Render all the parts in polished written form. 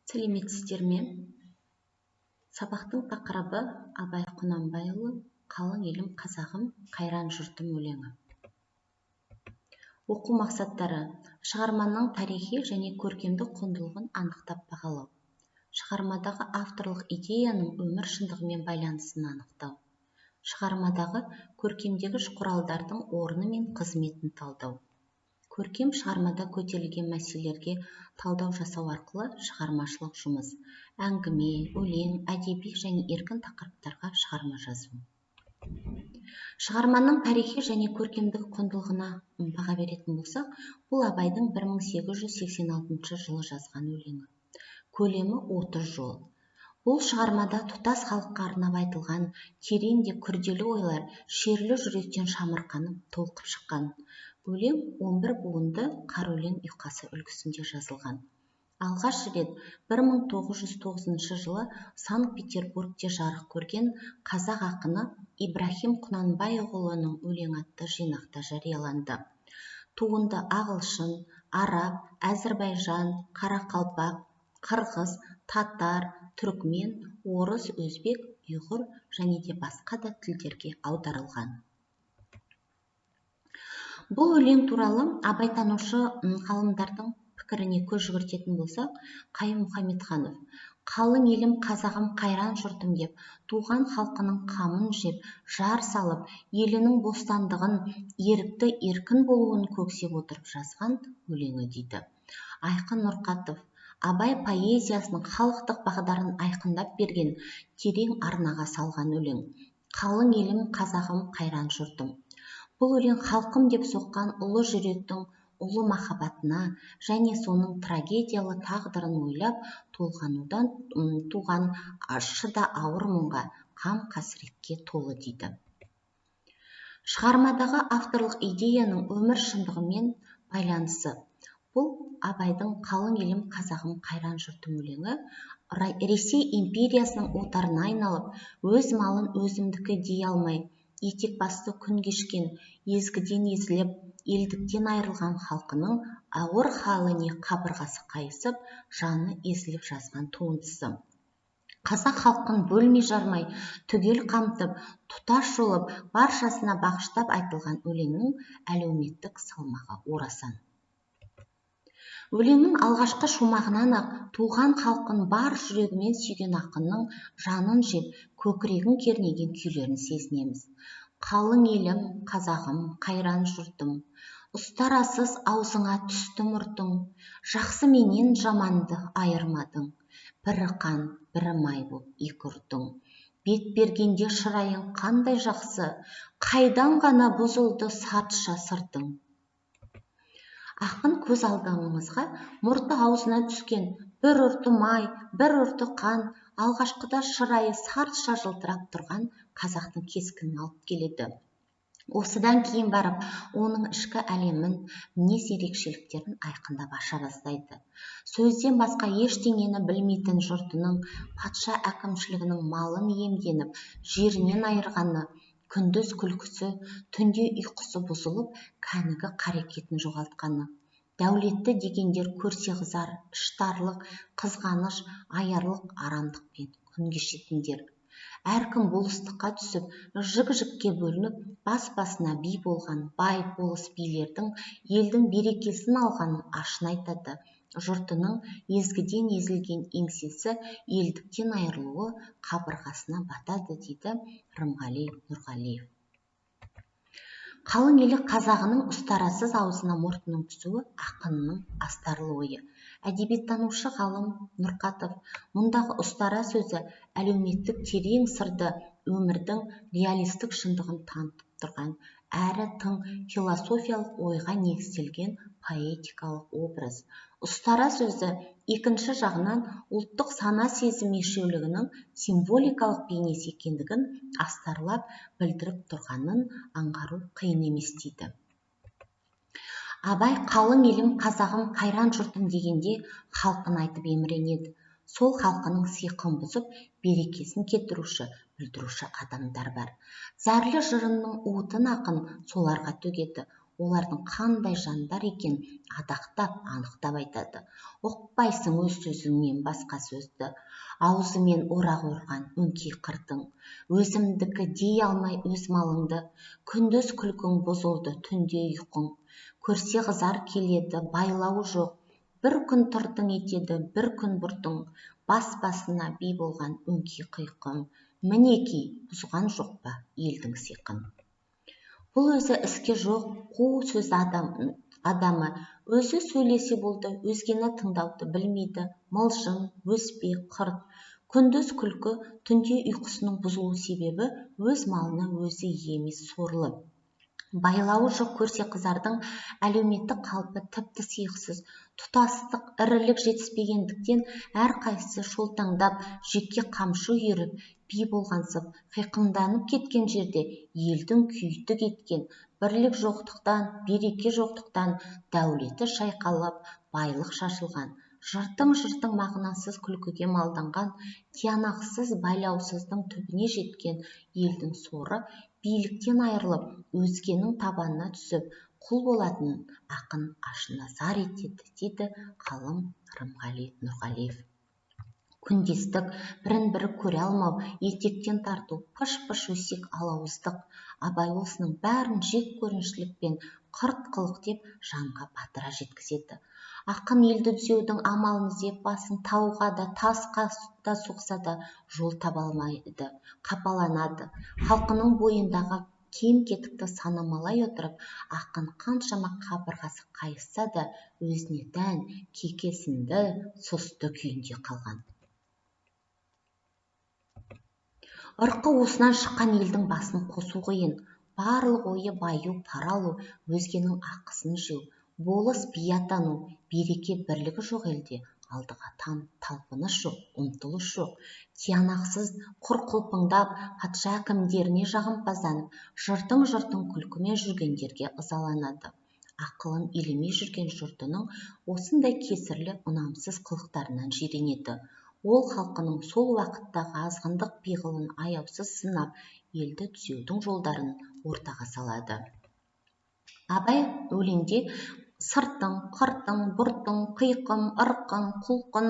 Сәлеметсіздер ме? Сабақтың тақырыбы: Абай Құнанбайұлы «Қалың елім, қазағым, қайран жұртым» өлеңі. Оқу мақсаттары: шығарманың тарихи және көркемдік құндылығын анықтап бағалау, шығармадағы авторлық идеяның өмір шындығымен байланысын анықтау, шығармадағы көркемдегіш құралдардың орны мен қызметін талдау, көркем шығармада көтерілген мәселелерге талдау жасау арқылы шығармашылық жұмыс (әңгіме, өлең, әдеби және еркін тақырыптарға шығарма жазу). Шығарманың тарихи және көркемдік құндылығына баға беретін болсақ, бұл Абайдың 1886 жылы жазған өлеңі. Көлемі 30 жол. Бұл шығармада тұтас халыққа арнап айтылған терең де күрделі ойлар шерлі жүректен шамырқанып, толқып шыққан. Өлең 11 буынды қара өлең ұйқасы үлгісінде жазылған. Алғаш рет 1909 жылы Санкт-Петербургте жарық көрген «Қазақ ақыны Ибраһим Құнанбайұлының өлеңі» атты жинақта жарияланды. Туынды ағылшын, араб, әзірбайжан, қарақалпақ, қырғыз, татар, түрікмен, орыс, өзбек, ұйғыр және де басқа да тілдерге аударылған. Бұл өлең туралы абайтанушы ғалымдардың пікіріне көз жүгіртетін болсақ, Қайым Мұхамедханов: «Қалың елім, қазағым, қайран жұртым» деп туған халқының қамын жеп, жар салып, елінің бостандығын, ерікті, еркін болуын көксеп отырып жазған өлеңі дейді. Айқын Нұрқатов: «Абай поэзиясының халықтық бағдарын айқындап берген, терең арнаға салған өлең. Қалың елім, қазағым, қайран жұртым. Бұл өлең халқым деп соққан ұлы жүректің ұлы махаббатына және соның трагедиялы тағдырын ойлап толғанудан туған ащы да ауыр мұңға, қам қасіретке толы», дейді. Шығармадағы авторлық идеяның өмір шындығымен байланысы. Бұл Абайдың «Қалың елім, қазағым, қайран жұртым» өлеңі Ресей империясының отарына айналып, өз малын өзімдікі дей алмай, етек басты күн кешкен, езгіден езіліп, елдіктен айырылған халқының ауыр халіне қабырғасы қайысып, жаны езіліп жазған туындысы. Қазақ халқын бөлмей жармай түгел қамтып, тұтас шолып, баршасына бағыштап айтылған өлеңнің әлеуметтік салмағы орасан. Өлеңнің алғашқы шумағынан ақ туған халқын бар жүрегімен сүйген ақынның жанын жеп, көкірегін кернеген күйлерін сезінеміз. Қалың елім, қазағым, қайран жұртым, ұстарасыз аузыңа түсті мұртың, жақсы менен жаманды айырмадың, бірі қан, бірі май боп екі ұрдың. Бет бергенде шырайың қандай жақсы, қайдан ғана бұзылды сартша сыртың? Ақын көз алдымызға мұрты аузына түскен, бір ұрты май, бір ұрты қан, алғашқыда шырайы сартша жылтырап тұрған қазақтың кескінін алып келеді. Осыдан кейін барып оның ішкі әлемін, мінез ерекшеліктерін айқындап аша бастайды. Сөзден басқа ештеңені білмейтін жұртының патша әкімшілігінің малын иемденіп, жерінен айырғаны, күндіз күлкісі, түнде ұйқысы бұзылып, кәнігі қарекетін жоғалтқаны. Дәулетті дегендер көрсеқызар, іштарлық, қызғаныш, аярлық, арамдықпен күн кешетіндер. Әркім болыстыққа түсіп, жік-жікке бөлініп, бас-басына би болған бай болыс билердің елдің берекесін алғанын ашына айтады. Жұртының езгіден езілген еңсесі, елдіктен айырылуы қабырғасына батады, дейді Рымғали Нұрғалиев. Қалың елі қазағының ұстарасыз аузына мұртының түсуі ақынның астарлы ойы. Әдебиеттанушы ғалым Нұрқатов мұндағы ұстара сөзі әлеуметтік терең сырды, өмірдің реалистік шындығын танытып тұрған әрі тың философиялық ойға негізделген поэтикалық образ. Ұстара сөзі екінші жағынан ұлттық сана сезім ерекшелігінің символикалық бейнесі екендігін астарлап білдіріп тұрғанын аңғару қиын емес, дейді. Абай қалың елім, қазағым, қайран жұртым дегенде халқын айтып еміренеді. Сол халқының сиқын бұзып, берекесін кетіруші, бүлдіруші адамдар бар. Зәрлі жырының уытын ақын соларға төгеді. Олардың қандай жандар екенін адақтап, анықтап айтады. Ұқпайсың өз сөзіңнен басқа сөзді. Аузымен орақ орған өңкей қырдың. Өзімдікі дей алмай өз малыңды. Күндіз күлкің бұзылды, түнде ұйқың. Көрсе қызар келеді, байлауы жоқ. Бір күн тыртың етеді, бір күн бұртың. Бас басына би болған өңкей қиқым. Мінекей, бұзған жоқ па елдің сиқын. Бұл өзі іске жоқ, қу сөз адамы. Өзі сөйлесе болды, өзгені тыңдауды білмейді. Мылжың, өспе, қырт. Күндіз күлкі, түнде ұйқысының бұзылу себебі өз малына өзі ие емес сорлы. Байлауы жоқ көрсе қызардың әлеуметтік қалпы тіпті сиықсыз. Тұтастық, ірілік жетіспегендіктен әрқайсысы шолтаңдап, жеке қамшы үйіріп, би болғансып, қиқымданып кеткен жерде елдің күйіті кеткен, бірлік жоқтықтан, береке жоқтықтан дәулеті шайқалып, байлық шашылған. Жыртың-жыртың мағынасыз күлкіге малданған, тиянақсыз, байлаусыздың түбіне жеткен елдің соры биліктен айырылып, өзгенің табанына түсіп, құл болатынын ақын ашына зар етеді, дейді ғалым Рымғали Нұрғалиев. Күндестік, бірін-бірі көре алмау, етектен тарту, пыш-пыш өсек алауыздық. Абай осының бәрін жек көріншілік пен қырт қылық деп жанға батыра жеткізеді. Ақын елді түзеудің амалын іздеп басын тауға да, тасқа да соқса да жол таба алмайды, қапаланады. Халқының бойындағы кем-кетікті санамалай отырып, ақын қаншама қабырғасы қайысса да өзіне тән кекесінді, сұсты күйінде қалған. Ырқы уысынан шыққан елдің басын қосу қиын. Барлық ойы баю, пара алу, өзгенің ақысын жеу, болыс би атану, береке бірлігі жоқ елде алдыға талпыныс жоқ, ұмтылыс жоқ. Тиянақсыз құр құлпыңдап, патша әкімдеріне жағымпазданып, жыртың-жыртың күлкімен жүргендерге ызаланады. Ақылын елемей жүрген жұртының осындай кесірлі ұнамсыз қылықтарынан жиренеді. Ол халқының сол уақыттағы азғындық пиғылын аяусыз сынап, елді түзеудің жолдарын ортаға салады. Абай өлеңде сыртың, қыртың, бұртың, қиқым, ырқың, құлқын,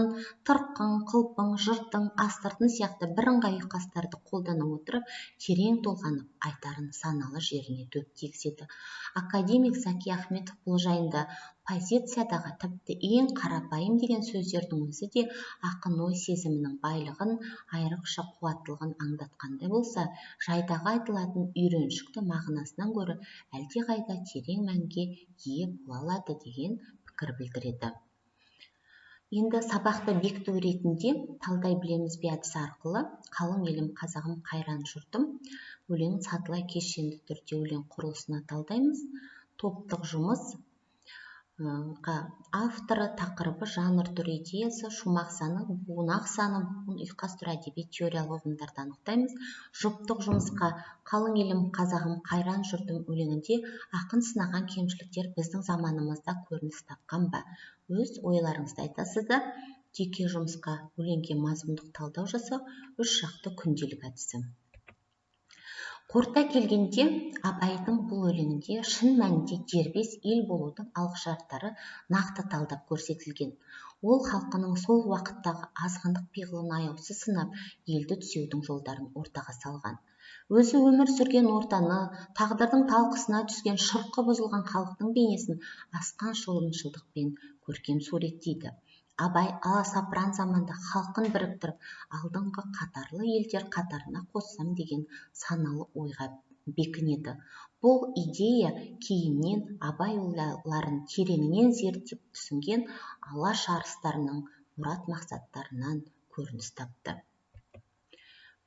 тырқың, қылпың, жыртың, астыртын сияқты бірыңғай ұйқастарды қолдана отырып, терең толғанып, айтарын саналы жеріне дөп тигізеді. Академик Зәки Ахметов бұл жайында позициядағы тіпті ең қарапайым деген сөздердің өзі де ақын ой сезімінің байлығын, айрықша қуаттылығын аңдатқандай болса, жайдағы айтылатын үйреншікті мағынасынан гөрі әлдеқайда терең мәнге ие бола алады деген пікір білдіреді. Енді сабақты бекіту ретінде талдай білеміз бе әдісі арқылы қалың елім қазағым қайран жұртым өлеңін сатылай кешенді түрде өлең құрылысына талдаймыз. Топтық жұмыс авторы, тақырыбы, жанр түрі, идеясы, шумақ саны, бунақ саны, буын, ұйқас түрі, әдеби теориялық ұғымдарды анықтаймыз. Жұптық жұмысқа қалың елім қазағым қайран жұртым өлеңінде ақын сынаған кемшіліктер біздің заманымызда көрініс тапқан ба? Өз ойларыңызды айтасыздар. Жеке жұмысқа өлеңге мазмұндық талдау жасау үш жақты күнделік әдісі. Қорыта келгенде, Абайдың бұл өлеңінде шын мәнінде дербес ел болудың алғышарттары нақты талдап көрсетілген. Ол халқының сол уақыттағы азғындық пиғылын аяусыз сынап, елді түзеудің жолдарын ортаға салған. Өзі өмір сүрген ортаны, тағдырдың талқысына түскен шырқы бұзылған халықтың бейнесін асқан шыншылдықпен көркем суреттейді. Абай аласапыран заманда халқын біріктіріп, алдыңғы қатарлы елдер қатарына қоссам деген саналы ойға бекінеді. Бұл идея кейіннен Абай ойларын тереңінен зерттеп түсінген Алаш арыстарының мұрат мақсаттарынан көрініс тапты.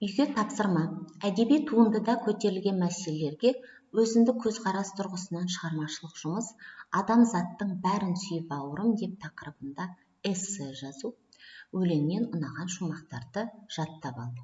Үйге тапсырма. Әдеби туындыда көтерілген мәселелерге өзіндік көзқарас тұрғысынан шығармашылық жұмыс адамзаттың бәрін сүй бауырым деп тақырыбында эссе жазу, өлеңнен ұнаған шумақтарды жаттап алу.